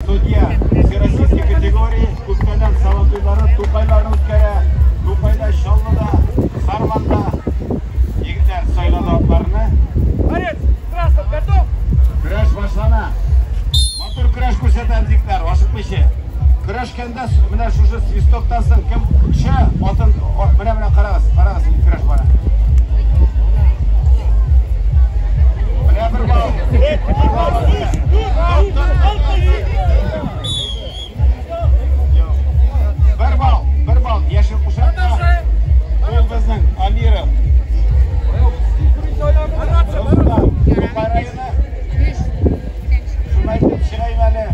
Судья всероссийской категории, күптәннән Сабантуйлары, Тукайларны үткәрә. Тукайда, Чаллыда, Сарманда егетләр сайлады атларны. Борец, красный, готов? Көрәш башлана. Матур көрәш күрсәтәбез, егетләр, ашыкмыйча. Көрәшкәндә менә шушы свистоктан соң кем төшә, атын менә карагыз, карагыз, көрәш бара. Менә бер балл. Бер балл, бер балл. Яшел кушакта. Ул безнең Амиров. Рустам, Тукай районы. Шуны әйтеп чыгайм әле.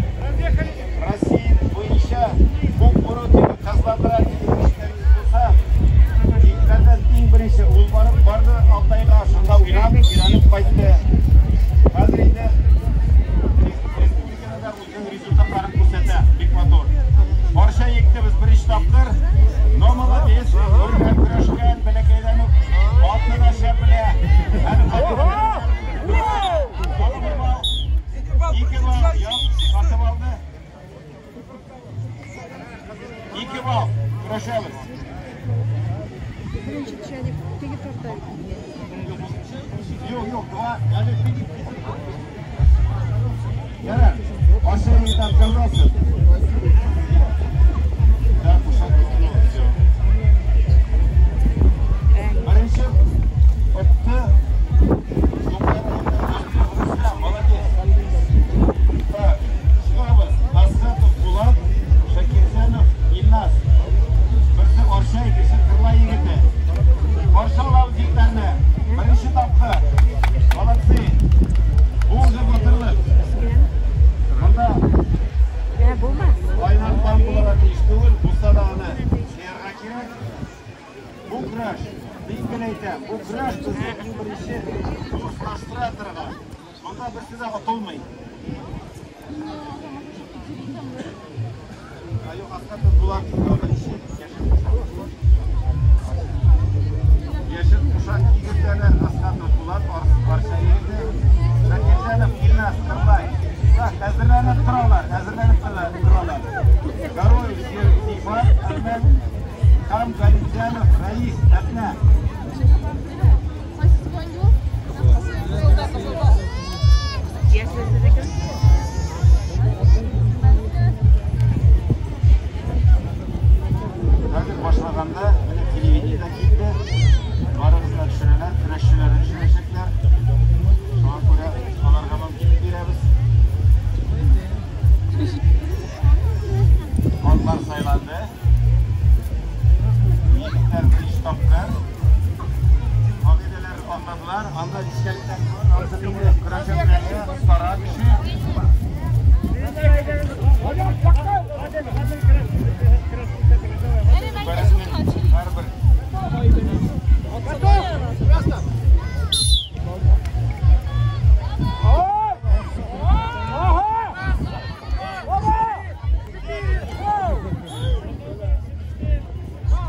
Россия буенча күк бүре дип кызландыра дип ишеткәнегез булса, егетләрдән иң беренче ул барып барды Алтайга, шунда уйнап, өйрәнеп кайтты. Хәзер инде республикада да үзенең результатларын күрсәтә, бик матур. Арча егетебез беренче тапкыр, но молодец, күргән, көрәшкән, бәләкәйдән үк атны да шәп белә. Әле бер балл, ике балл, юк, сатып алды. Ике балл, көрәшәбез. Беренче төшә дип теге тарта. Юк, юк, два, әле Ярар, Арча егете отказался. Да, кушак, всё. Беренче отты. Тукай районыннан Рустам, молодец. Так, чыгабыз. Асхатов Булат, Шакирзянов Илназ. Берсе Арча, икенче Кырлай егете. Каршы алабыз егетләрне. Беренче тапкыр. Молодцы. Бу уже батырлык. Монда Булмас. кайнар кан булырга тиеш түгел, булса да аны сыярга кирәк. Бу көрәш, мин генә әйтәм, бу көрәш безне иң беренче дуслаштыра торган. Монда берсе дә отылмый. Юк, Асхатов Булат беренче. Яшел кушак. Яшел кушак егетләре Асхатов Булат, Арча егете. Шакирҗанов Илназ, Кырлай. Так, әзерләнеп торалар, әзерләнеп торалар. Гароев Зифат, Әлмәт һәм Галимҗанов Раис, Әтнә. Яшел кем? Хәзер башлаганда менә телевидение дә килде. Барыгызны да төшерәләр, көрәшчеләрне төшерәчәкләр. Шуңа күрә аларга мөмкинлек бирәбез. Атлар сайланды. Егетләр беренче тапкыр. Кагыйдәләр аңладылар. Анда нечкәлекләр бар. Анысы инде көрәшә белән остара кеше. Берсенең һәрбер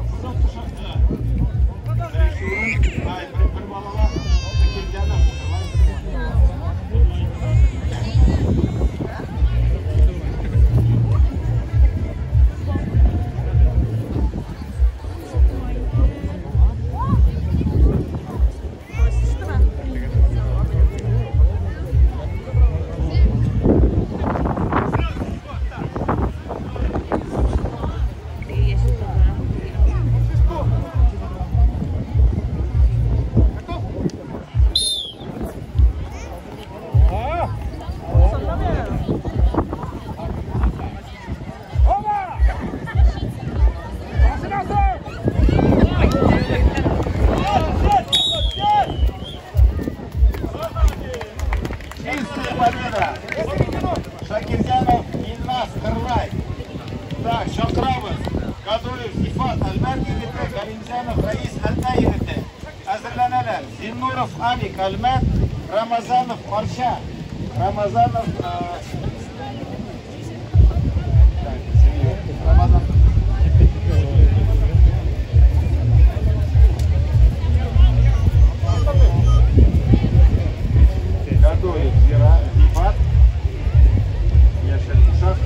Кызыл кушакта беренче урын, ай, бер балала Шакирҗанов, Кырлай. Теге яшел тарта. Чистая победа. Шакирзянов Илназ, Кырлай. Так, чакырабыз. Гадуев Зифат, Әлмәт егете, Галимзянов Раис, Әтнә егете. Әзерләнәләр. Зиннуров Алик, Әлмәт, Рамазанов Арча. Рамазанов так, Рамазанов. Гадуев Зифат. Яшел кушак.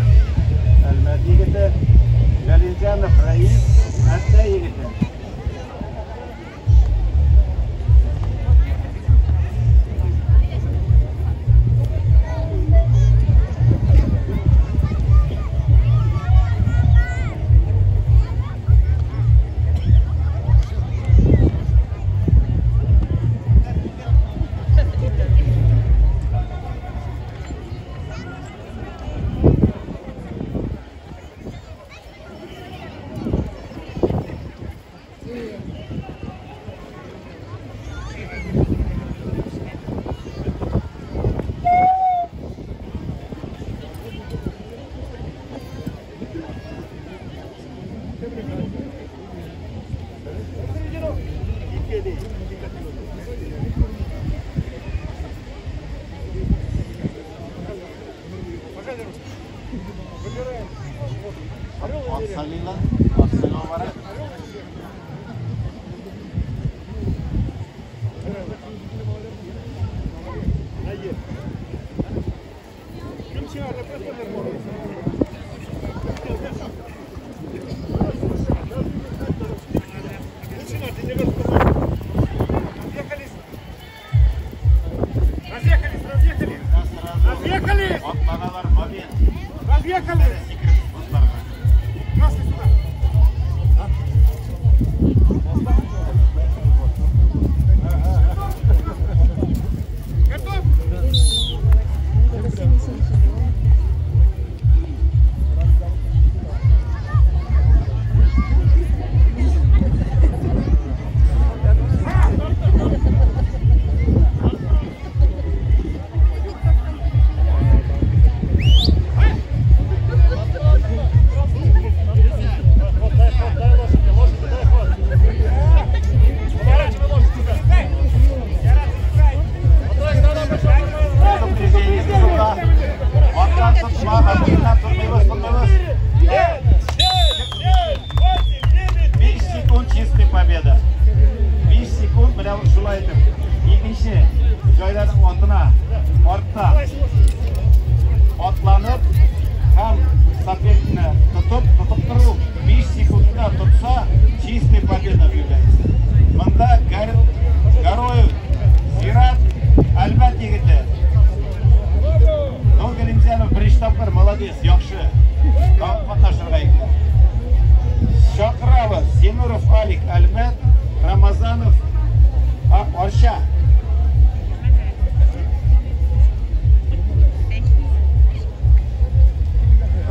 Ат сайлыйлар, ат сайлау бара. Разъехались! Атланалар момент. Разъехались! Красный сюда! Готов? Победа. 5 секунд менә шулай итеп. Икенче җайларның атына артта атланып һәм соперникны тотып тору 5 секундта тотса, чистая победа объявляется. Монда Гароев Зират Әлмәт егете. Ну, Галимзянов беренче тапкыр, молодец, яхшы. Тагын катнашырга икән. Чакырабыз Зинуров Алик Әлмәт, Рамазанов Арча.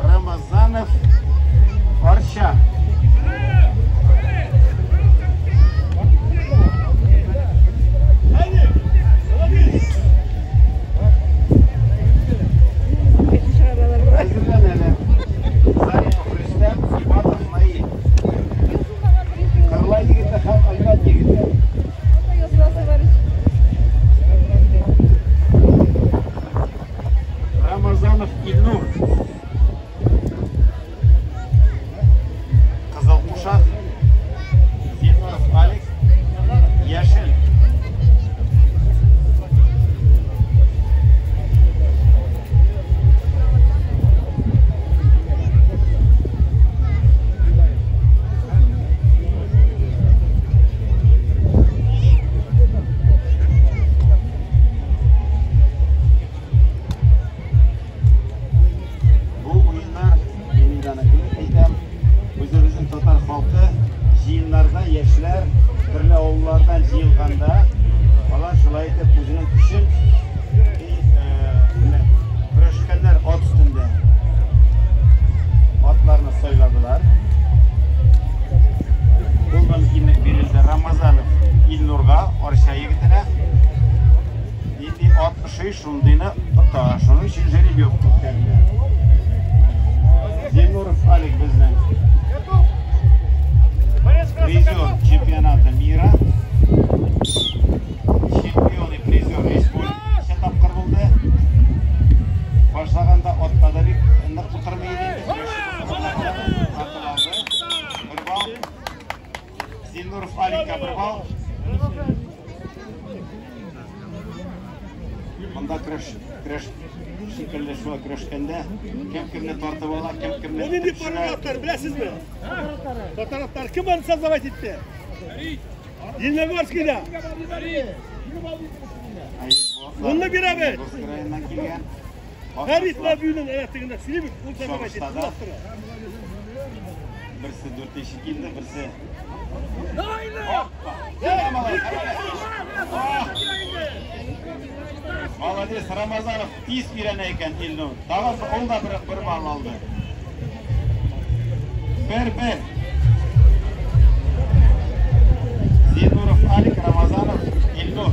Рамазанов Арча. Әзерләнәләр. Зарипов Рөстәм, Ибатов Наил. Кырлай егете һәм Әлмәт егете. Рамазанов Илнур. Кызыл кушак. Зинуров Алик. Яшел. Татар халкы җыеннарда яшьләр төрле авыллардан җыелганда алар шулай итеп үзенең көчен көрәшкәннәр ат өстендә. Атларны сайладылар. Ул мөмкинлек бирелде Рамазанов Илнурга, Арча егетенә. Нинди ат ошый, шундыйны тота. Шуның өчен жеребьевка үткәрелде. Зинуров Алик безнең призер чемпионата мира, чемпион и призер республики тапкыр булды. Башлаганда атта да бик нык утырмый иде. Бер балл. Зинуров Аликка бер балл. Монда көрәш шикелле шулай көрәшкәндә кем кемне тартып ала, кем кемне Нинди параметр беләсезме? Татар кем аны создавать итте? Лениногорскийда. Уны бирәбез. Фәрит Набиуллин әнә сөйлибез, ул создавать итте. Берсе дүртенче килде, берсе. Молодец, Рамазанов тиз өйрәнә икән Илнур. Тагын ул да бер балл алды. 1-1. Зинуров Алик, Рамазанов Илнур.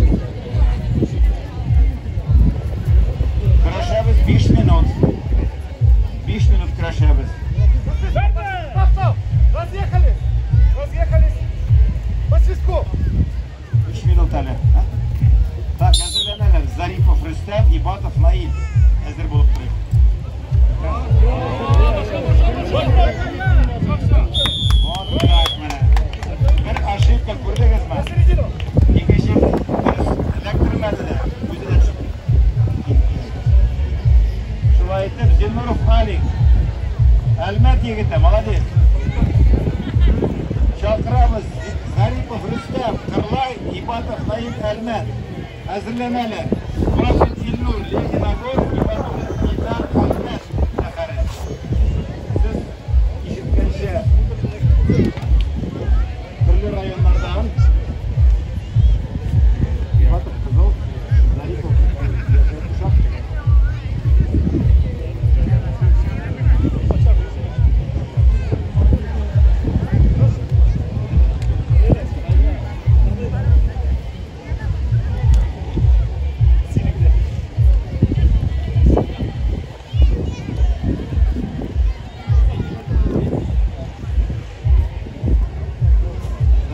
Көрәшәбез 5 минут. 5 минут көрәшәбез. Разъехались! Разъехались! По свистку! 3 минут әле. Так, әзерләнәләр. Зарипов Рөстәм, Ибатов Наил. Әзер булып торыйк. Алик. Әлмәт егете, молодец. Чакырабыз Зарипов Рөстәм, Кырлай, Ибатов Наил, Әлмәт. Әзерләнәләр. Рашид Илнур, Лениногорск, Ибатов Илдар, Әлмәт шәһәре. Сез ишеткәнчә, төрле районнардан. Ибатов кызыл, Зарипов яшел кушак.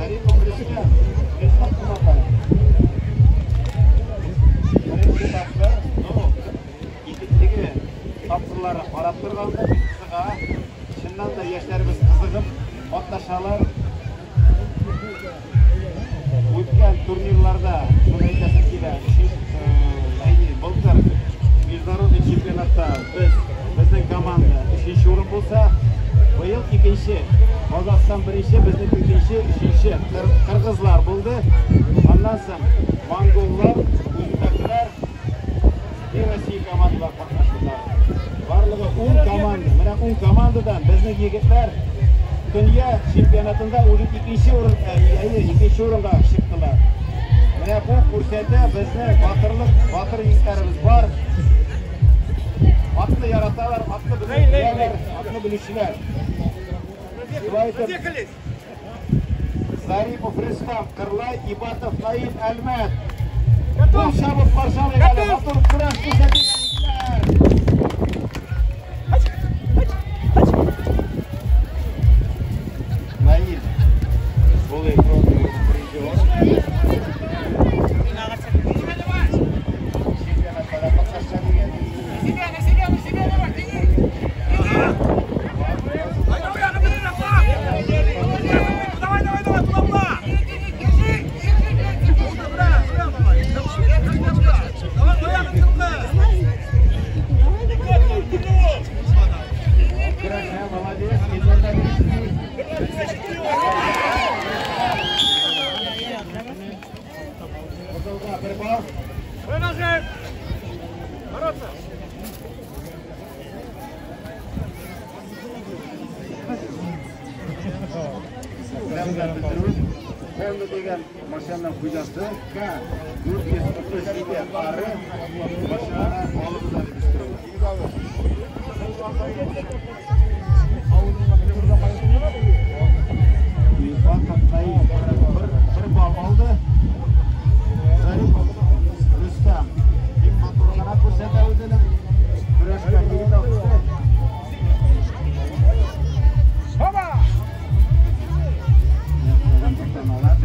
Зарипов Рөстәм, Рөстәм кунакай. Беренче тапкыр, ну, икенчеге тапкырлары карап торганда бик кызыга. Чыннан да яшьләребез кызыгып катнашалар. Үткән турнирларда, шуны әйтәсем килә, әйе, былтыр международный чемпионатта без, безнең команда өченче урын булса, быел икенче. Казахстан беренче, безнең икенче, өченче кыргызлар булды. Аннан соң монголлар, үзбәкләр и Россия командалар катнаштылар. Барлыгы 10 команда. Менә 10 командадан безнең егетләр дөнья чемпионатында уже икенче урын, әйе, икенче урынга чыктылар. Менә бу күрсәтә безне батырлык, батыр егетләребез бар. Атны яраталар, атны белүчеләр, атны белүчеләр. Шулай итеп, Разъехались. Зарипов Рөстәм, Кырлай, Ибатов Наил, Әлмәт. Готов. Кул чабып каршы алыйк әле. Готов. Матур көрәш күрсәтик, егетләр. Наил. Булый призер. Чемпионатта да катнашкан егет. На себя, на себя, на себя, давай, тяни. Давай, давай, давай, туда, туда. Держи, держи, держи. Давай, давай, Көрәшә, молодец. Илнур Нәбиевский. Кызылга бер балл. Продолжаем. Бороться. Белән белдерү. Honda дигән машинаның хуҗасы К 437 ары машинаны алып уза дип өстерү. Ибатов Наил бер балл алды. Зарипов Рөстәм бик матур гына күрсәтә үзенең көрәшкә егет алды. Опа! Туктаналар.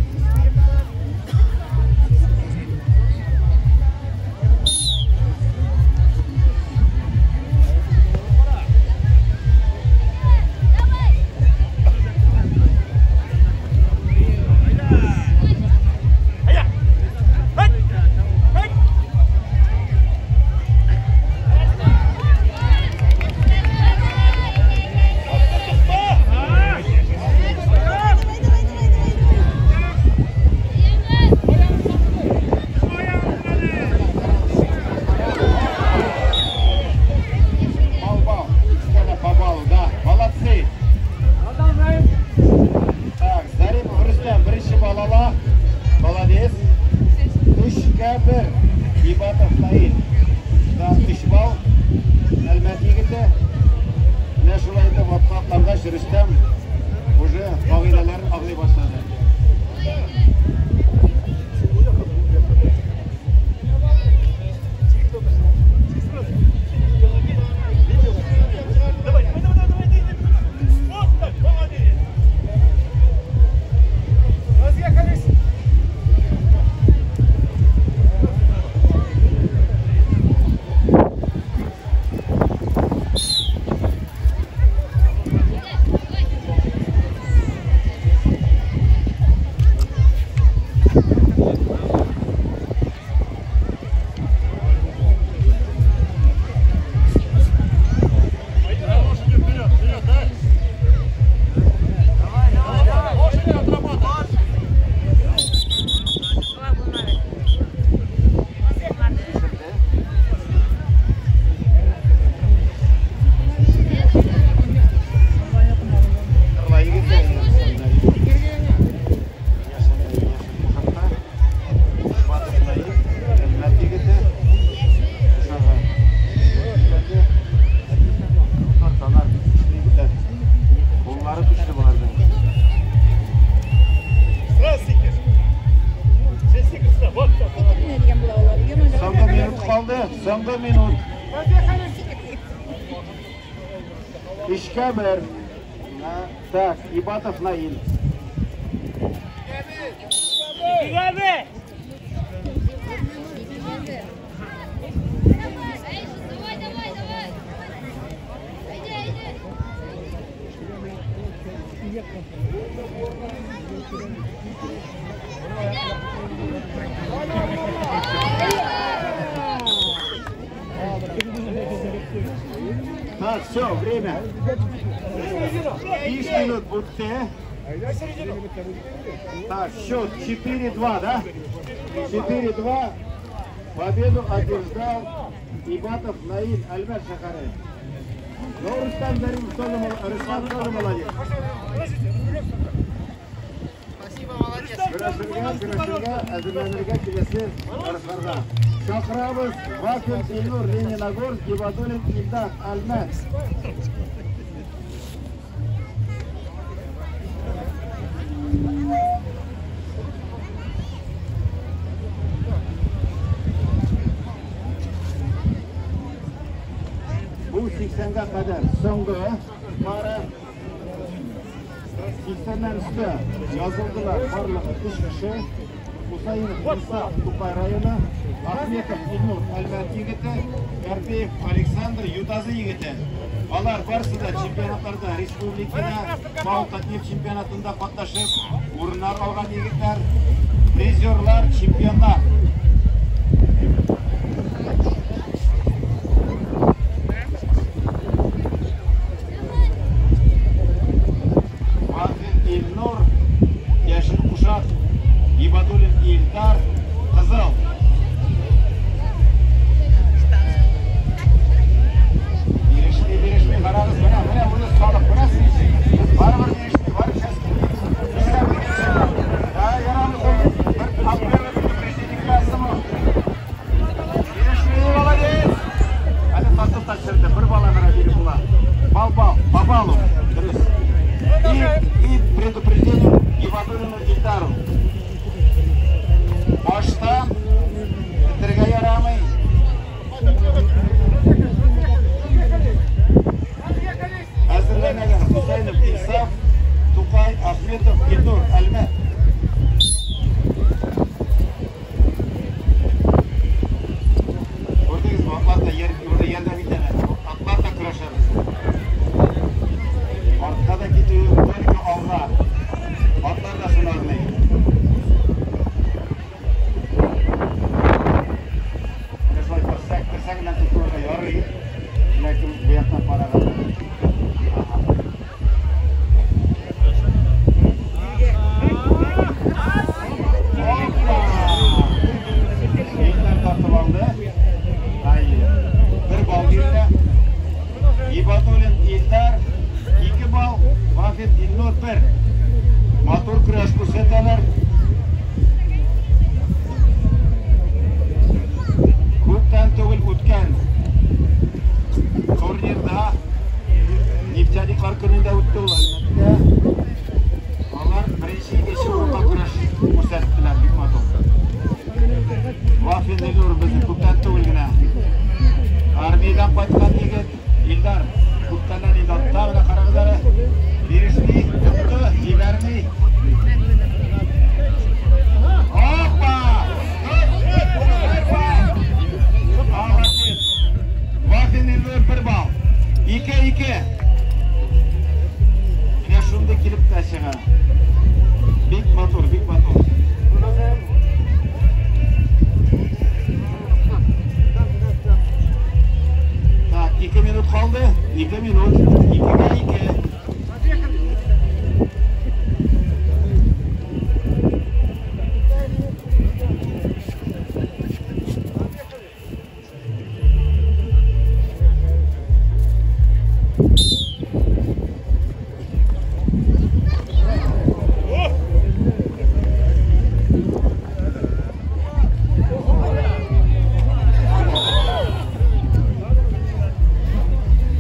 Ая! Хай! Хай! Бал-бал. Икесе по баллу, да. Молодцы. Продолжаем. Так, Зарипов Рөстәм беренче балл ала. Молодец. Өчкә бер. Ибатов Наил. Да, өч балл. Әлмәт егете. Менә шулай итеп атка атлангач Рөстәм уже кагыйдәләрен аңлый башлады. Давай, давай, давай, давай, давай. Вот так, молодец. Разъехались. Соңгы минут. Өчкә бер. Так, Ибатов Наил. Давай, давай, давай. Иди, иди. Так, все, время. 5 минут будет. Так, счет 4-2, да? 4-2. Победу одержал Ибатов Наиль Альмер Шахары. Но Рустам Зарипов тоже, Руслан тоже молодец. Спасибо, молодец. Көрәшергә, әзерләнергә киләсе ярышларга. Чакырабыз Вафин Илнур Лениногорск, Гибадуллин Илдар Әлмәт. Бу 80-гә кадәр соңгы пара. 80-нән өстә язылдылар барлыгы 3 кеше. Хусаинов Муса Тукай районы, Ахметов Илнур Әлмәт егете, Карпеев Александр Ютазы егете. Алар барысы да чемпионатларда, республикада, Бау-Татнефть чемпионатында катнашып, урыннар алган егетләр, призерлар, чемпионнар. Вафин Илнур, Яшел Кушак, Гибадуллин Илдар, Кызыл. Бирешми, бирешми, карагыз, менә, менә моны салып күрәсез ничек. Барыбер бирешми, барып сейчас Да, ярамый, бер апрель предупреждение яздымы? Бирешми, молодец. Әле тартып та төшерде, бер бала гына биреп була. Бал-бал, по баллу. Дөрес. И предупреждение Гибадуллину Илдару. Баштан бетерергә ярамый. Әзерләнәгән Хусайнов Инсаф, Тукай Ахметов Илнур Әлмәт. Күрдегезме, атлар да ярдәм итәләр. Атлар да көрәшә бездә. Артка да китү, только алга. Атлар да шуны аңлый. Менә шулай терсәк белән тотылырга ярый. Ләкин бу яктан караганда. Опа! Илдар тартып алды. Ай, бер балл бирде. Гибадуллин Илдар 2 балл, Вафин Илнур 1. Матур көрәш күрсәтәләр. Күптән түгел үткән турнирда Нефтяниклар көнендә үтте ул, әлбәттә. Алар беренче, икенче урынга көрәш күрсәттеләр бик матур. Вафин Илнур безнең күптән түгел генә армиядән кайткан егет Илдар күптәннән инде атта, менә карагыз әле. Бирешми, тотты, җибәрми. Опа! Молодец. Вафин Илнур 1 балл. 2-2. Менә шундый килеп тә чыга. Бик матур, бик матур. Так, 2 минут калды. 2 минут. 2-2.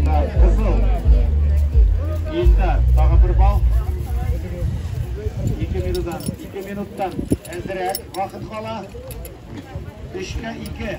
Так, Кызыл. Илдар, тагы 1 балл. 2 минуттан, 2 минуттан әзрәк вакыт кала. 3-2.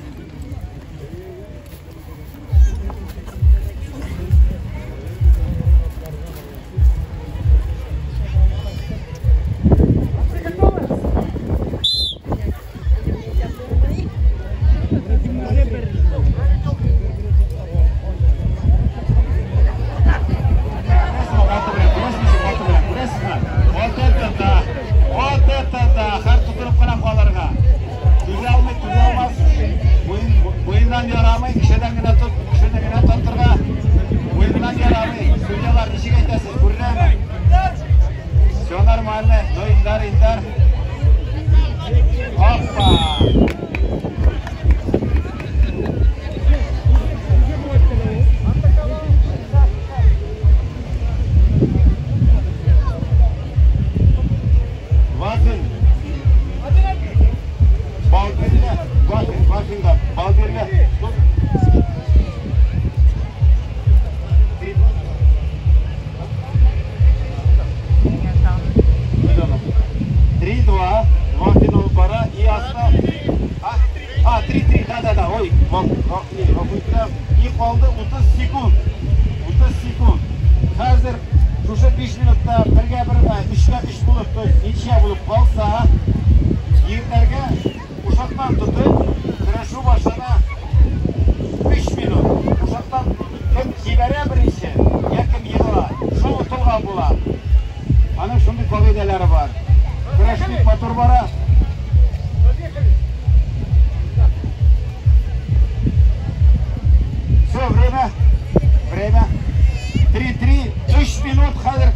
минут хәзер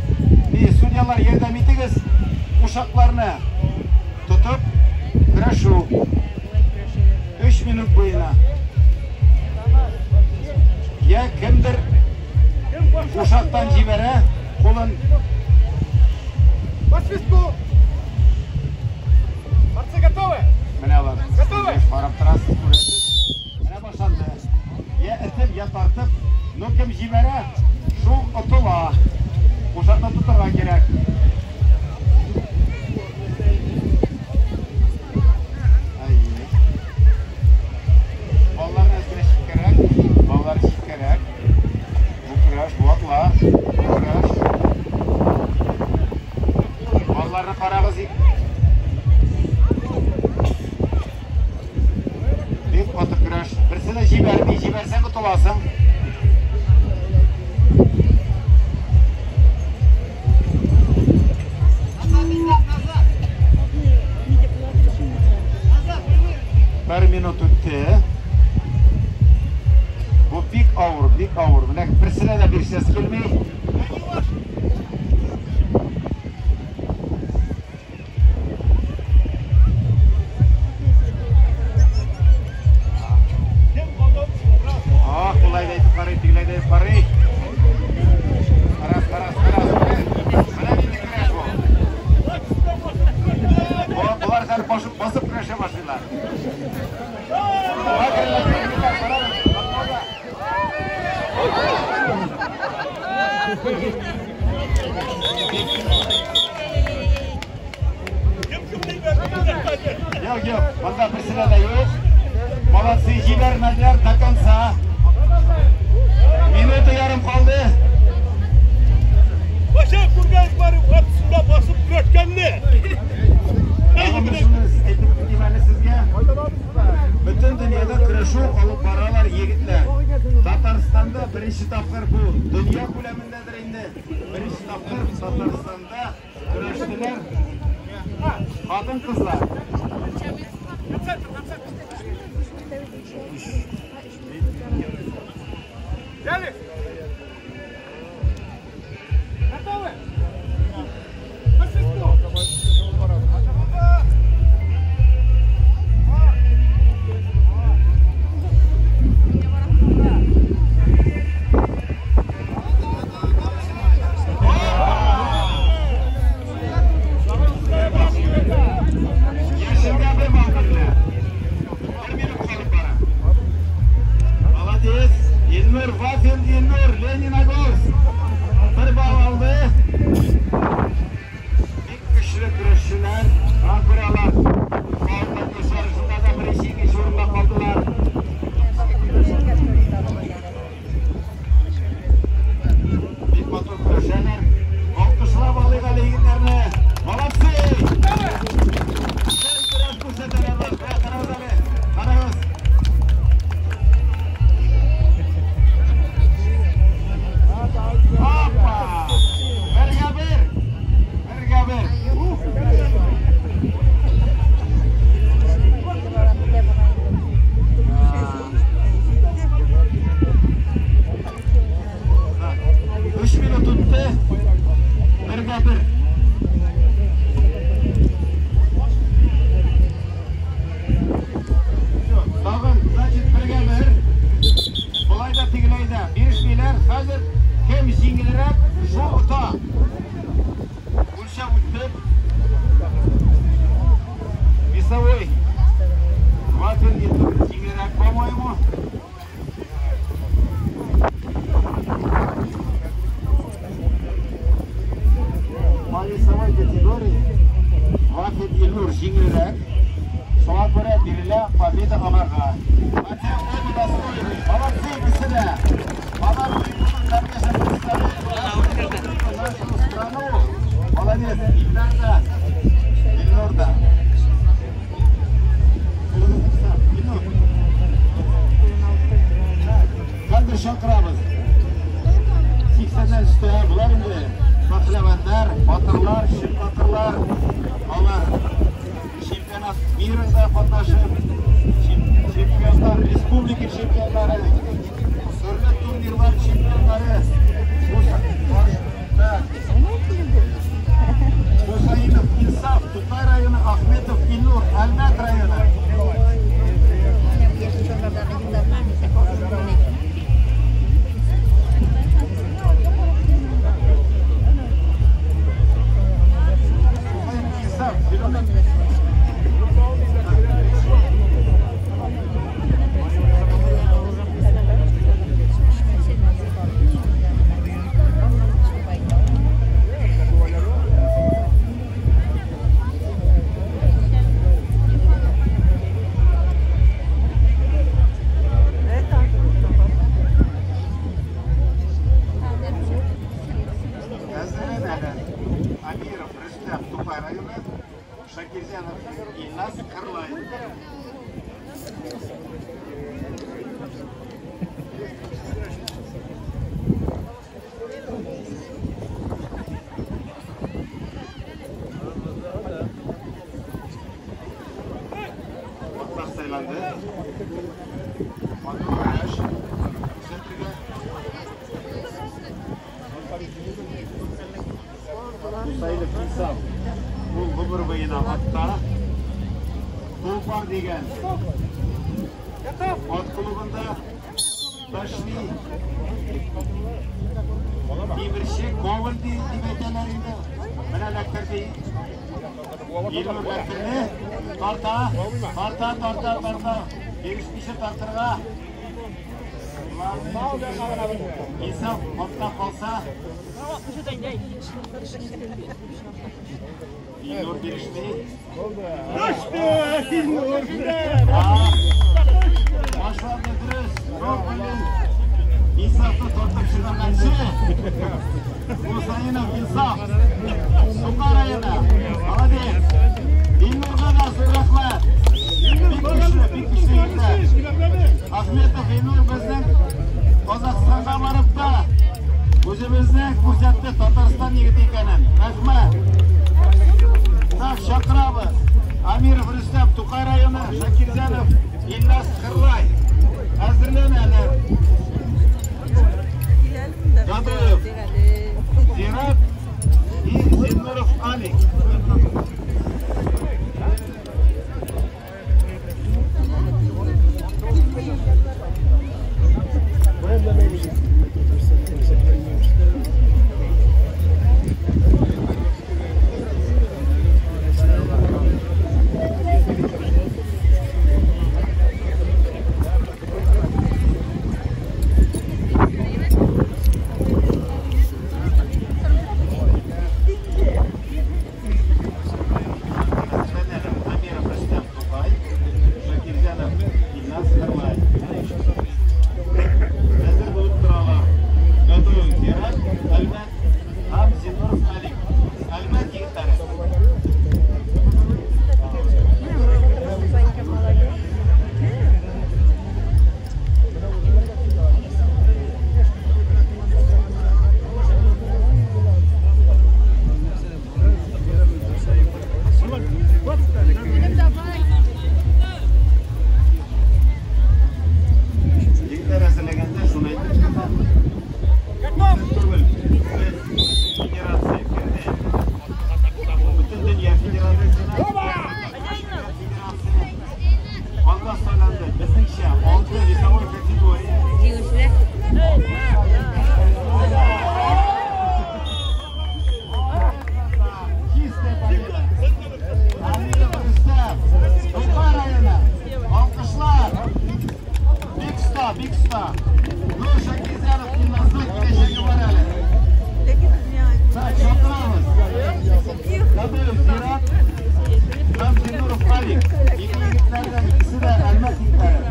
судьялар ярдәм итегез, кушакларны тотып көрәшү. 3 минут буена. Я кемдер кушактан җибәрә, кулын. По свистку. Борцы готовы? Менә алар. Готовы? Карап торасыз, күрәсез. Менә башланды. Я этеп, я тартып, но кем җибәрә, шул отыла. Кушакны тотарга кирәк. Әйе. Балалар әзгенә читкәрәк, балалар читкәрәк. Бу көрәш, бу атла, бу көрәш. Балаларны карагыз. Бик каты көрәш. Берсе дә җибәрми, җибәрсәң отыласың. Бер минут үтте. Бу бик авыр, бик авыр. Менә берсенә дә бирсәс килми. Ах, болай да әйтеп карый, тегеләй дә әйтеп карый. Карас, карас, карас. Менә нинди көрәш бу. Болар хәзер басып көрәшә башлыйлар. Юк, юк, монда берсенә дә юк. Молодцы, җибәрмәделәр до конца. Минута ярым калды. Баша күргән бар, ат өстендә басып көрәшкәнне. Тагын бер шуны әйтеп үтим әле сезгә. Бөтен дөньяда көрәшү алып баралар егетләр. Татарстанда беренче тапкыр бу дөнья күләмендәдер инде. Беренче тапкыр Татарстанда көрәштеләр хатын-кызлар. Взяли? Готовы? По свистку. Яшелгә бер балл бирелә. Бер минут калып бара. Молодец. Илнур Вафин, Илнур, Лениногорск. Бер балл алды. Бик көчле көрәшчеләр. Шуңа күрә алар балл ярышында да беренче, икенче урында калдылар. Бик матур көрәшәләр. Алкышлап алыйк әле егетләрне. Молодцы! Чын көрәш күрсәтәләр алар. Менә карагыз әле. Карагыз. Опа! Бергә бер. Бергә бер. Уф. Өч минут үтте. Бергә бер. Всё, тагын, значит, бергә бер. Болай да тегеләй дә бирешмиләр. Хәзер кем җиңелрәк, шул ота. Үлчәп үттек. Весовой. Вафин Илнур җиңелрәк, по-моему. По весовой категории Вафин Илнур җиңелрәк. Шуңа күрә бирелә победа аларга. Хотя обе достойны. Молодцы икесе дә. Алар конечно, представляют нашу страну. Молодец. Илнар да, Илнур да. Илнур. Хәзер чакырабыз. 80-нән өстә болар инде пәһлеваннар, батырлар, чын батырлар. Алар чемпионат мирында катнашып, чемпионнар, республика чемпионнары, төрле турнирлар чемпионнары. Бу Әзерләнәләр. Амиров Рөстәм Тукай районы, Шакирзянов Илназ Кырлай. Атлар сайланды. Матур көрәш. Күрсәтергә. Мусаилов Инсаф. Ул гомер буена атта. Тулпар дигән ат клубында Ташли Тимерче Коваль дип әйтәләр инде. Менә эләктерде. Илнур эләктерде. Тарта, тарта, тарта, тарта. Бирешмичә тартырга. Инсаф атта калса, Илнур бирешми. Башланды дөрес. Ну, блин. Инсафны тартып чыгарганчы. Мусаинов Инсаф. Тукай районы. Молодец. Илнурга да зур рәхмәт. Бик көчле, бик көчле егетләр. Ахметов Илнур безнең Казахстанга барып та үзебезне күрсәтте Татарстан егете икәнен. Рәхмәт. Так, чакырабыз. Амиров Рөстәм Тукай районы, Шакирзянов Илназ Кырлай. Әзерләнәләр. Гадоев Зират и Зиннуров Алик. Әзерләнәләр. Амиров Рөстәм Тукай, Шакирзянов Илназ Кырлай. Әзер булып торалар. Гадоев Зират, Әлмәт һәм Зиннуров Алик. Әлмәт егетләре. Егетләр әзерләгәндә шуны әйтеп китәм. Түгел, без федерация керде. Бөтендөнья федерациясенә. Федерация. Анда сайланды. Безнеңчә 6 весовой категория. Җиңүчеләр. Чистая победа. Амиров Рөстәм, Тукай районы. Алкышлар. Бик оста, бик оста. Ну, Шакирзянов Илназның киләчәге бар әле. Так, чакырабыз. Гадоев Зират һәм Зиннуров Алик. Ике егетләрдән икесе дә Әлмәт егетләре.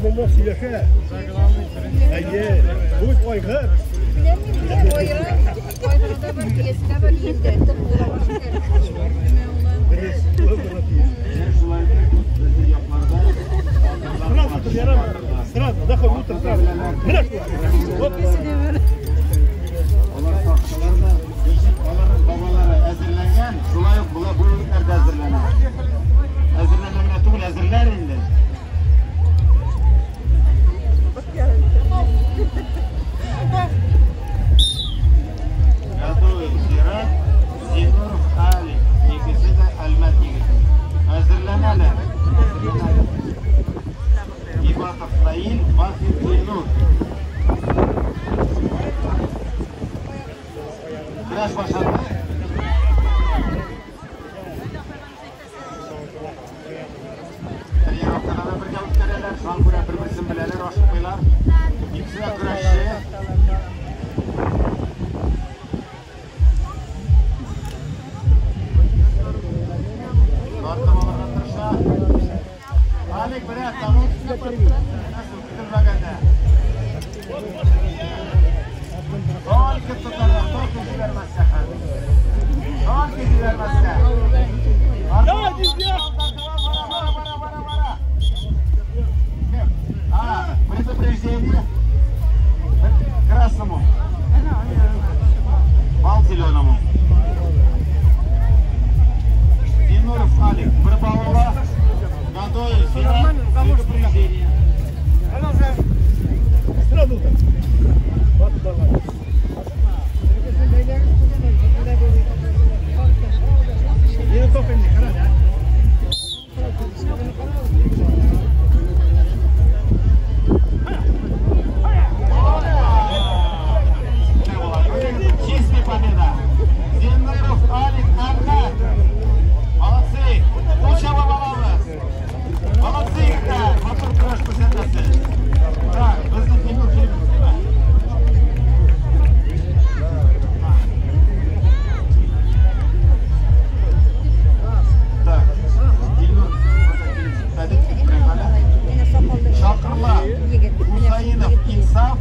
Сезнең сөйләшә. Әйе, бу айгыр. Дөрес, Менә шулай итеп безнең якларда Сразу ярамый. Сразу, заход утро сразу. Менә шулай. Вот. Алар сакчылар да, ничек аларның бабалары әзерләнгән, шулай ук болар бу егетләр дә әзерләнә. Әзерләнә генә түгел, әзерләр инде. Гадоев Зират, Зиннуров Алик. Икесе дә Әлмәт егете. Әзерләнәләр. Әзерләнәләр. итәләр, шуңа күрә бер-берсен беләләр, ашыкмыйлар. Икесе дә көрәшче. Тартып алырга тырыша. Алик менә тагын көтелмәгәндә. Только тотарга, только җибәрмәскә хәзер. Только җибәрмәскә. Давай, Дизя! Бара, бара, бара, бара. А, предупреждение красному. Бал зеленому. Зинуров Алик, бер балл ала. Гадоев Зинат, предупреждение. Сразу так. Вот давай. Yine top elini kara. Чистая победа. Зинуров Алик, Әлмәт. Молодцы. Кул чабып алабыз. Молодцы, егетләр. Матур көрәш күрсәтәсез. Так, безнең Тимур килеп җиттеме? Так, Илнур килеп җитмәде. Чакырла. Хусаинов Инсаф.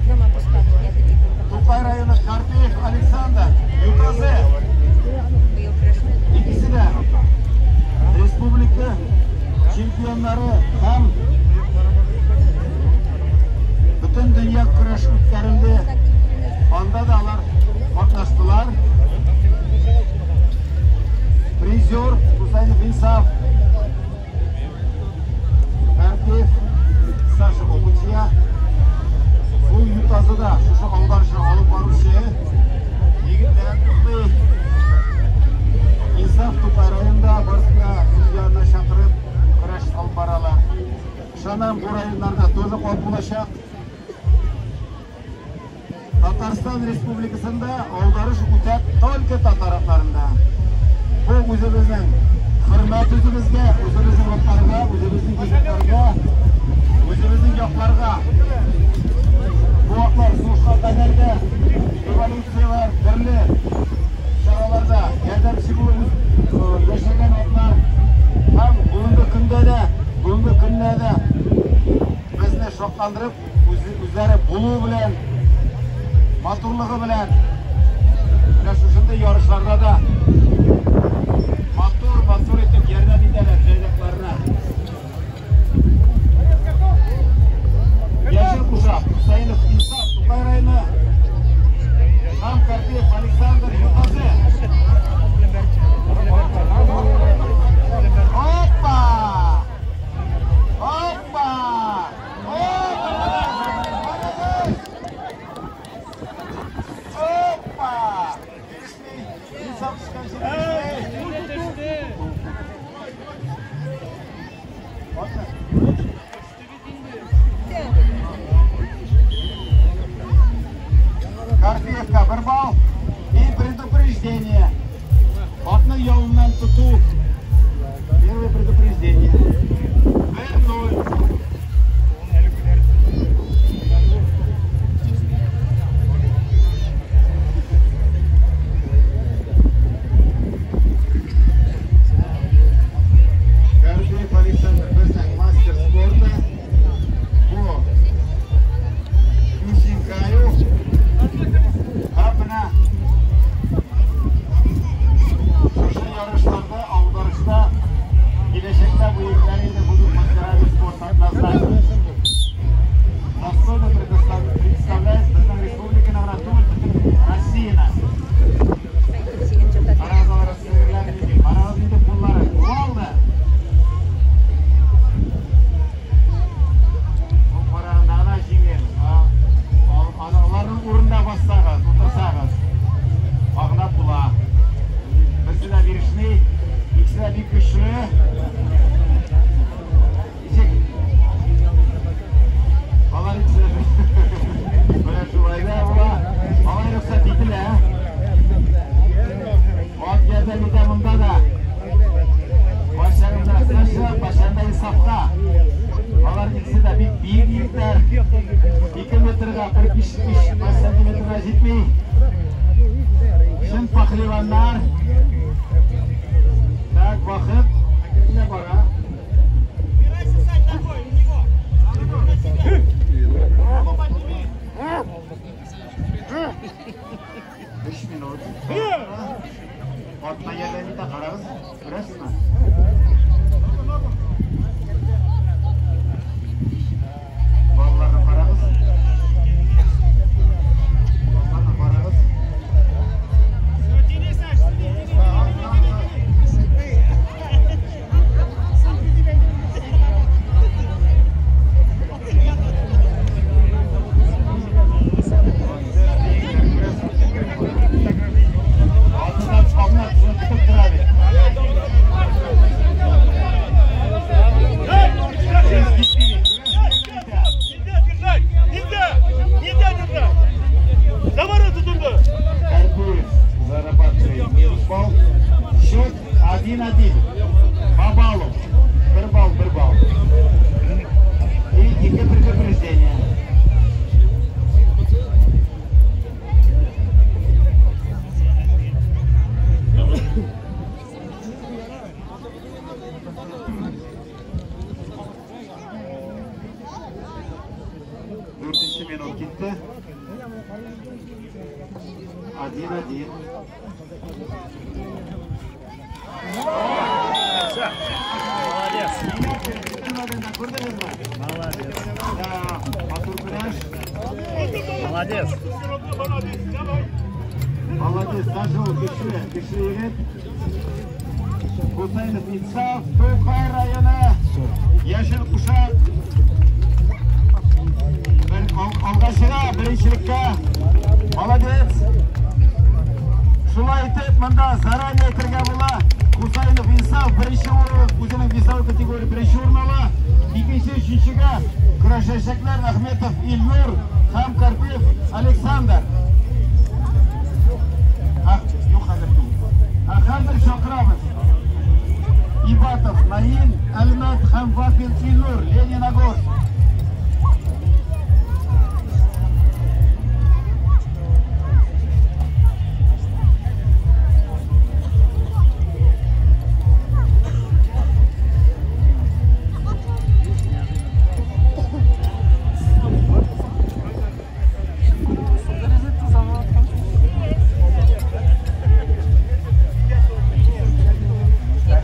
Тукай районы Карпеев Александр. Ютазы. Икесе дә республика чемпионнары һәм бөтен дөнья көрәш үткәрелде. Анда да алар катнаштылар. Призер Хусаинов Инсаф. Карпеев Саша укучыя. Бу Ютазыда шушы алдарышны алып баручы егетләр туктый. Инсаф Тукай районында барысын да үз янына чакырып көрәш алып баралар. Ышанам, бу районнарда тоже куәт булачак. Татарстан Республикасында алдарыш үтә только татар атларында. Бу үзебезнең хөрмәт үзебезгә, үзебезнең атларга, үзебезнең егетләргә, үзебезнең якларга. Бу атлар сугышка кадәр дә революцияләр, төрле чараларда ярдәмче булып яшәгән атлар һәм бүгенге көндә дә, бүгенге көндә дә безне шатландырып, үзләре булуы белән, матурлыгы белән менә шушындый ярышларда да матур-матур итеп ярдәм итәләр җайдакларына. Яшел кушак, Хусаинов Инсаф, Тукай районы, һәм Карпеев Александр Ютазы. Опа! Опа! Опа! Бирешми, Инсаф төшкәнче бирешми. Карпеевка бер балл и предупреждение. Атны ялыннан тоту. Первое предупреждение. 1-0. Карпеев Александр безнең мастер спорта по Кюсинкаю. Һәм менә шушы ярышларда, алдарышта киләчәктә бу егетләр инде будут мастерами спорта однозначно. Достойно представлять безнең республиканы гына түгел, бөтен Россияне. Карагыз алар сеңерләр нинди, карагыз инде куллары. Кувалда. Бу караганда гына җиңел. Аларның урынына бассагыз, утырсагыз, агынап була. Берсе дә бирешми, икесе дә бик көчле. Ничек? Алар икесе дә менә шулай да була. Алай рөхсәт ителә. Ат ярдәм итә монда да. Кайчагында Саша, кайчагында Инсафка. Алар Алар икесе дә бик биек егетләр. 2 метрга 45 сантиметрга җитми. Чын пахлеваннар. Так, вакыт әкренләп бара. Өч минут. Артына ярдәм итә, карагыз, күрәсезме? Балаларны карагыз. Балаларны карагыз. Нельзя держать! Нельзя! Нельзя держать! За ворота туда! Карпуев зарабатывает минус балл. Счет 1-1. По баллу. Бер балл, бер балл. И ике предупреждение. Дүртенче минут китте. 1-1. Молодец. Күрдегезме? Молодец. Да, матур көрәш. Молодец. Молодец, даже ул көчле, көчле егет. Хусайнов Инсаф, Тукай районы, Яшел Кушак. Бер алга чыга, беренчелеккә. Молодец. Шулай итеп, монда заранее әйтергә була. Хусайнов Инсаф беренче урын, үзенең весовой категория беренче урын ала. Икенче, өченчегә көрәшәчәкләр Ахметов Илнур һәм Карпеев Александр. Ах, юк хәзер түгел. Ә хәзер чакырабыз. Ибатов Наил, Әлмәт һәм Вафин Илнур, Лениногорск.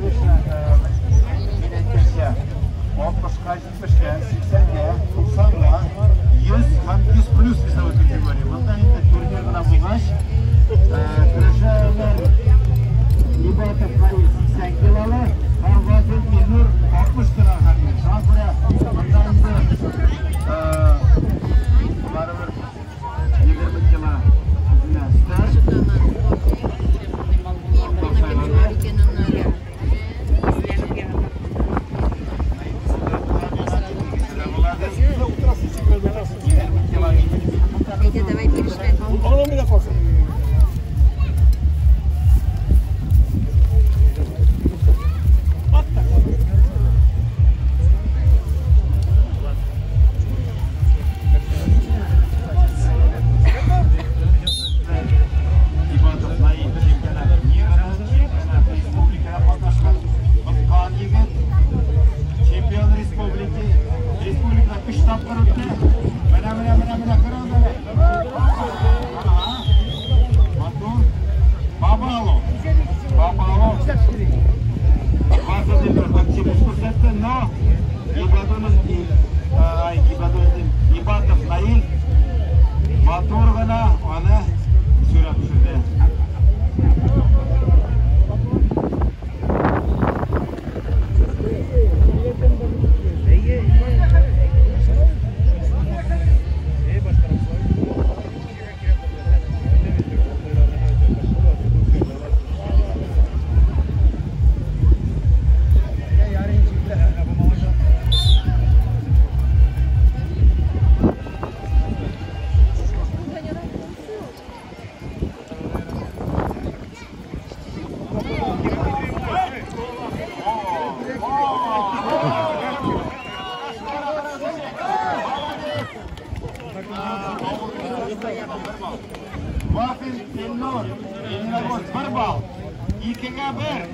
Конечно, мин әйткәнчә, 60-ка, 70-кә, 80-гә, 90-га, 100 һәм 100 плюс весовой категория. Монда инде турнир гына булгач, көрәшәләр Ибатов Наил 80 килолы һәм Вафин Илнур 60 килограмм. Шуңа күрә монда инде барыбер 20 кило үзенә өстәр. Әйдә, давай бирешмә. Оно меня калсын. Вот так. Ибатов Наил чемпионат мира, чемпионат республикада катнашкан откан егет, чемпион республики, республикада өч тапкыр үтте. Менә, менә, менә, менә, карагыз әле. Ага. Матур. По баллу. По баллу. Вафин Илнур активность күрсәтте, но Ибадуллин, ай, Ибадуллин, Ибатов Наил матур гына аны сүрәп төшерде. 2-1.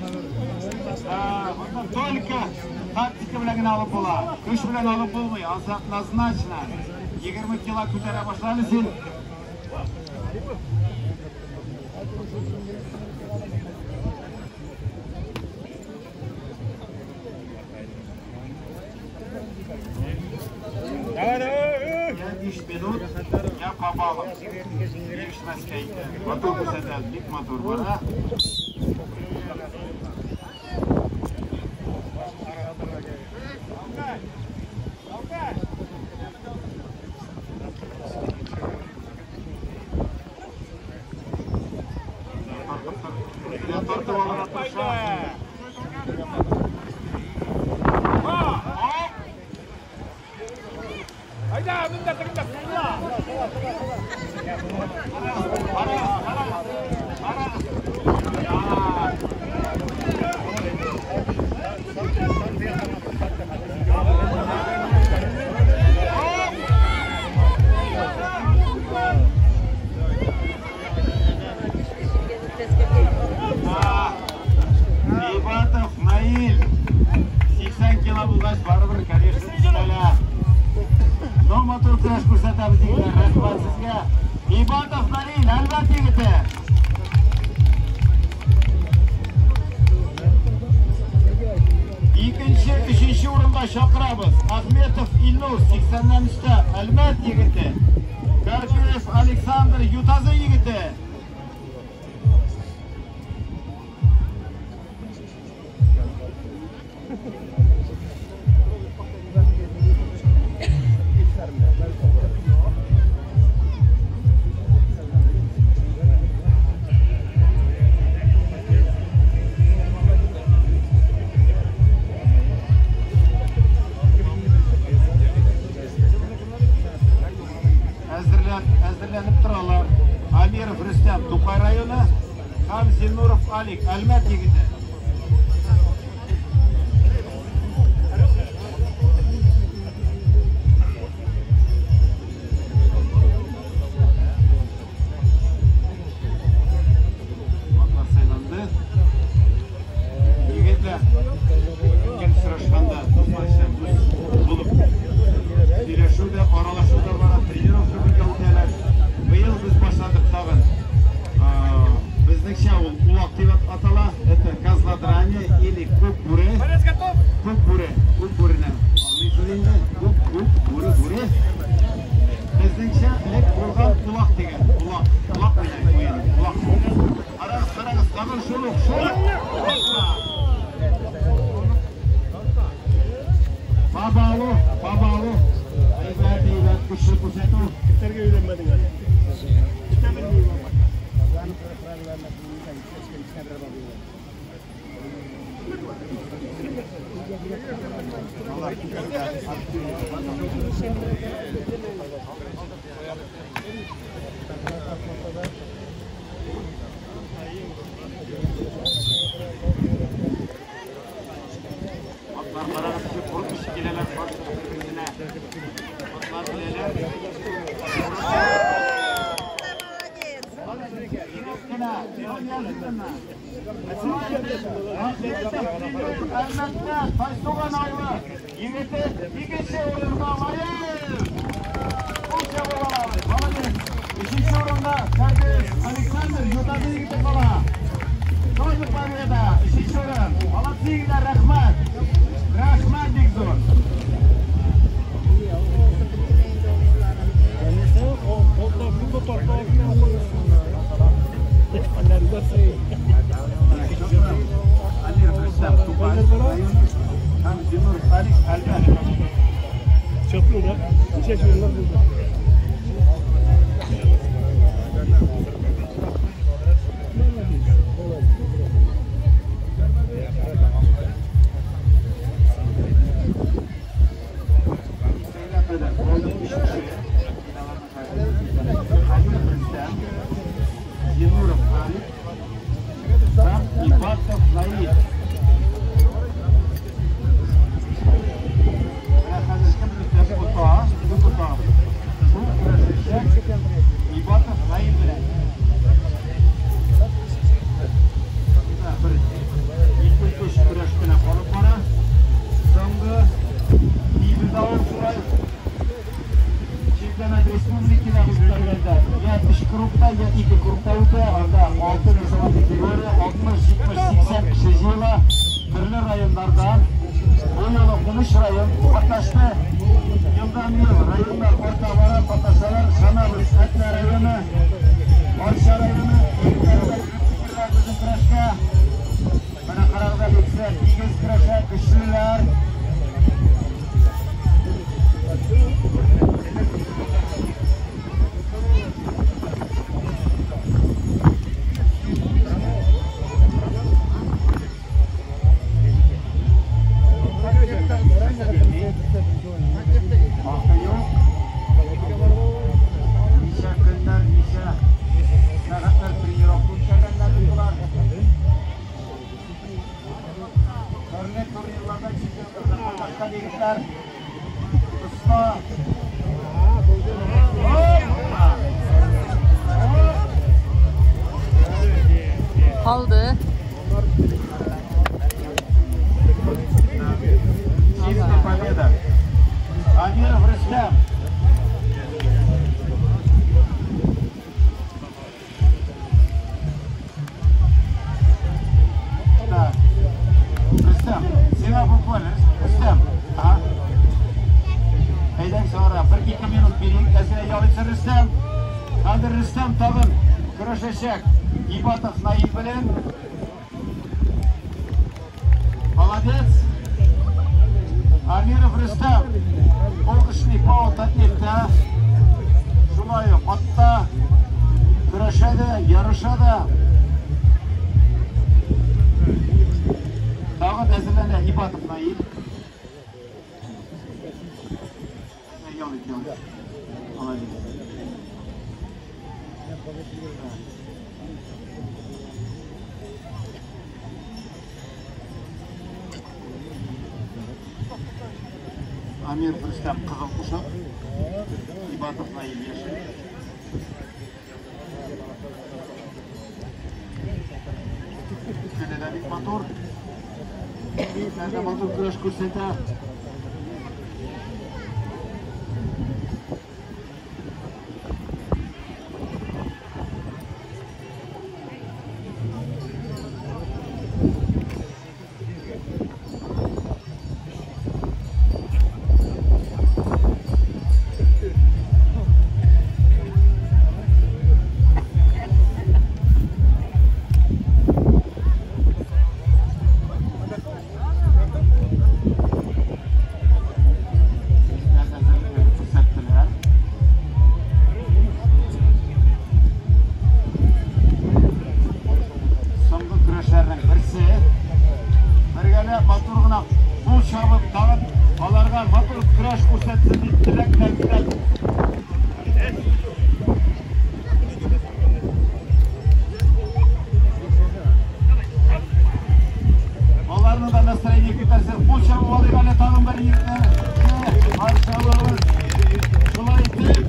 Монда только тактика белән генә алып була. Көч белән алып булмый, однозначно. 20 кило күтәрә башлады син. Давай, давай. Я 5 минут, я кабалым. Бирешмәскә итә. Матур күрсәтә, бик матур бара. Тартып алырга тырыша. Айда, мында тегендә сыла. Карагыз, карагыз, карагыз. Ибатов Наиль. 80 кило булгач, барыбер, конечно, өстәлә. Но матур көрәш күрсәтәбез егетләр, рәхмәт сезгә. Ибатов Наиль, Әлмәт егете. Икенче, өченче урынга чакырабыз. Ахметов Илнур, 80-нән өстә, Әлмәт егете. Карпеев Александр, Ютазы егете. Әзерләнеп торалар. Амиров Рөстәм, Тукай районы, һәм Зиннуров Алик, Әлмәт егете. Атлар сайланды. Егетләр, кем сорашканда, дусларча дус булып сөйләшү дә, аралашу да бара, тренировка бергә үтәләр. Быел без башладык тагын. Безнеңчә ул улак дип атала. Это козлодрание или күк бүре. Борец готов? Күк бүре, күк бүрене аңлыйсыз инде. Күк, күк, бүре, бүре. Безнеңчә элек булган улак дигән. Улак, улак белән уен, улак. Карагыз, карагыз, тагын шул ук, шул ук. Бабалу, бабалу. Әйбәт, әйбәт, көчле күрсәтү. Китәргә өйрәнмәдең әле. Китә белмим. Алар китәргә Атлар карагыз, куркып киләләр бер-берсенә. Атлар беләләр. Әлмәттә Тайсуган авылы егете икенче урынга лаек. Кул чабып алабыз. Молодец. Өченче урында Карпеев Александр, Ютазы егете кала. Тоже победа. Өченче урын. Молодцы егетләр, рәхмәт. Рәхмәт бик зур. Конечно, ул да бу торта. Амир Рөстәм, Тукай районы, һәм Зиннуров Алик, Әлмәт. Чаплы да. Ничә урыннар булды? Кадәр булды өченче. Амир Рөстәм, Зиннуров Алик һәм Ибатов Наиль. Менә хәзер кем өстәп ота, кем ота. Республикада үткәргәндә я 3 группта, я 2 группта үтә. Анда 6 весовой категория, 60, 70, 80 кеше җыела. Төрле районнардан. Бу юлы 13 район катнашты. Елдан ел районнар арта бара, катнашалар. Шанабыз, Әтнә районы, Арча районы, безнең көрәшкә. Менә карагыз, икесе тигез көрәшә, көчлеләр. Хакы юк. Ничә көннәр, ничә сәгатьләр тренировка үткәргәннәр бит болар. Төрле турнирларда чемпионларда катнашкан егетләр. Оста. Hoppa! Hop! Калды. Чистая победа. Амиров Рустам. Так. Рустам, сиңа буквально, Рустам. Ага. Әйдәң сора, 1-2 минут бирик, әзер ял итсен Рустам. Хәзер Рустам тагын көрәшәчәк. Ибатов Наил белән. Молодец. Амиров Рустам. Ул эшли ПАО Татнефтьтә. Шулай ук атта көрәшә дә, ярыша да. Тагын әзерләнә Ибатов Наил. Ял ит, ял ит. Молодец. Амир Рустам кызыл кушак, Ибатов Наил яшел. Көне дә бик матур. Егетләр дә матур көрәш күрсәтә. Егетләр әзерлекләрен күрсәттеләр. Соңгы көрәшләрнең берсе. Бергәләп матур гына кул чабып, тагын аларга матур көрәш күрсәтсен дип теләкләр белән. Аларны да настроение күтәрсен. Кул чабып алыйк әле тагын бер егетләр. Каршы алабыз. Шулай итеп,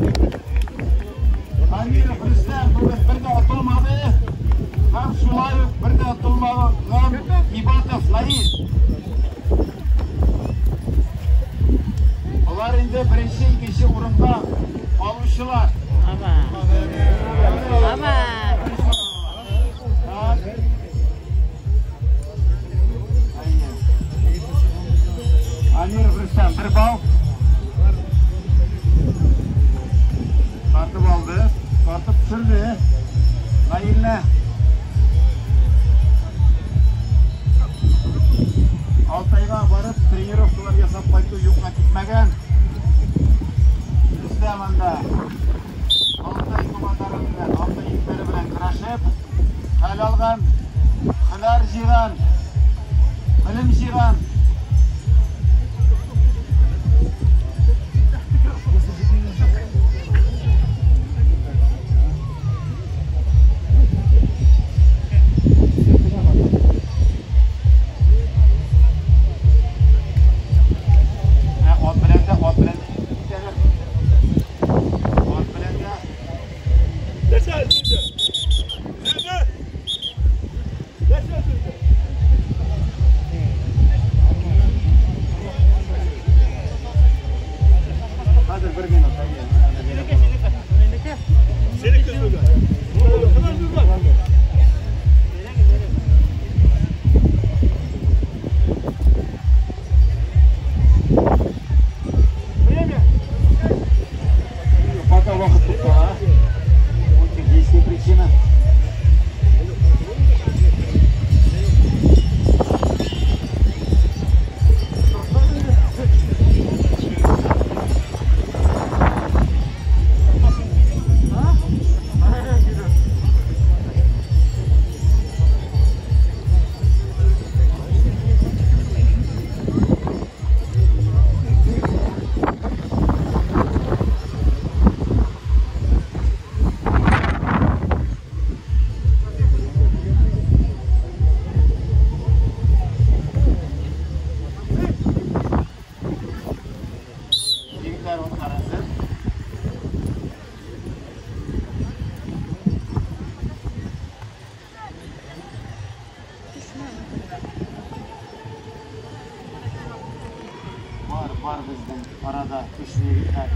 Амиров Рустам бүген бер дә отылмады. Һәм шулай ук бер дә отылмаган Ибатов Наил. Алар инде беренче, икенче урынга алучылар. Ава. Ава. Так. Әйе. Амиров Рустам бер балл. Тартып алды, тартып төшерде. Наилне. Алтайга барып тренировкалар ясап кайту юкка китмәгән. Рустам анда Алтай командалары белән, Алтай егетләре белән көрәшеп, хәл алган, һөнәр җыйган, белем җыйган. Ә, ат белән дә, ат белән дә китәләр. Ат белән дә. Нәрсә öldürdü? Öldürdü. Нәрсә öldürdü? Хәзер бер минут, әйе. Әнә биреп. Время. Пока вакыт туктала. Бу техническая причина. Бар безнең арада көчле егетләр.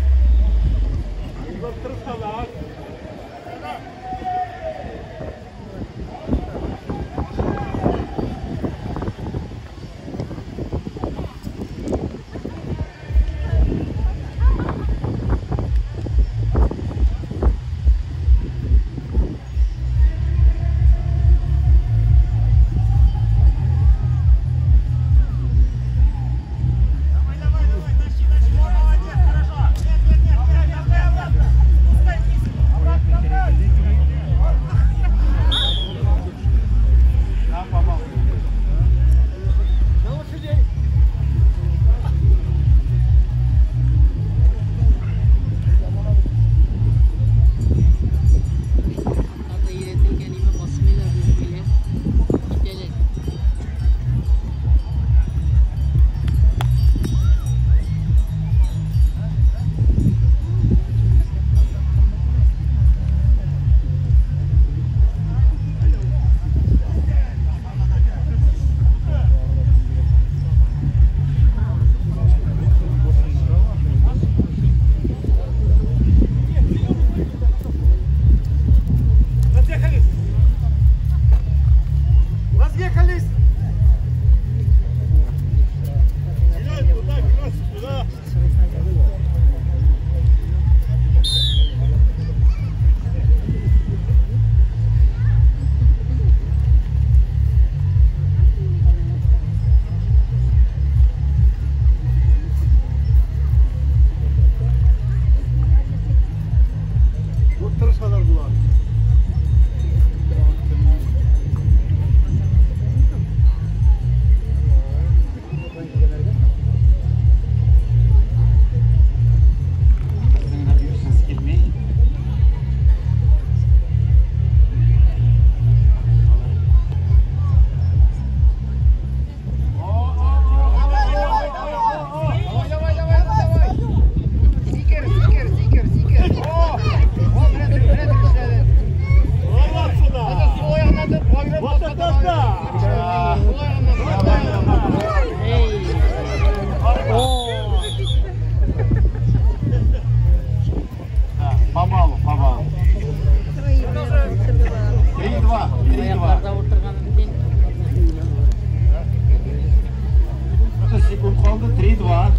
3-2. Секунд қалды, 3-2.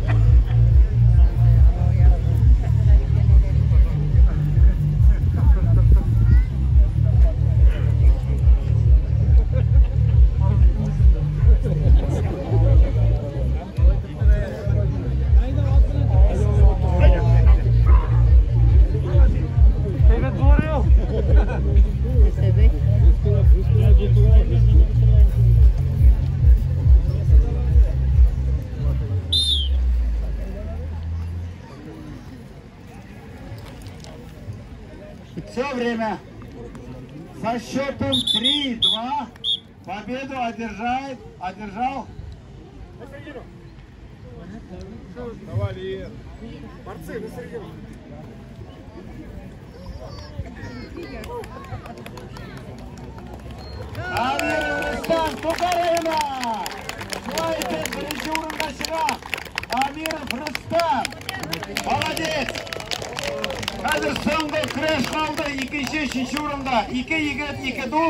Все время со счетом 3-2 победу одержал. Давай, борцы, на середину. Амир Рустам Тукай районы. Шулай итеп, беренче урынга чыга Амиров Рустам. Молодец! Хәзер соңгы көрәш калды. Икенче, өченче урында. Ике егет, ике дус.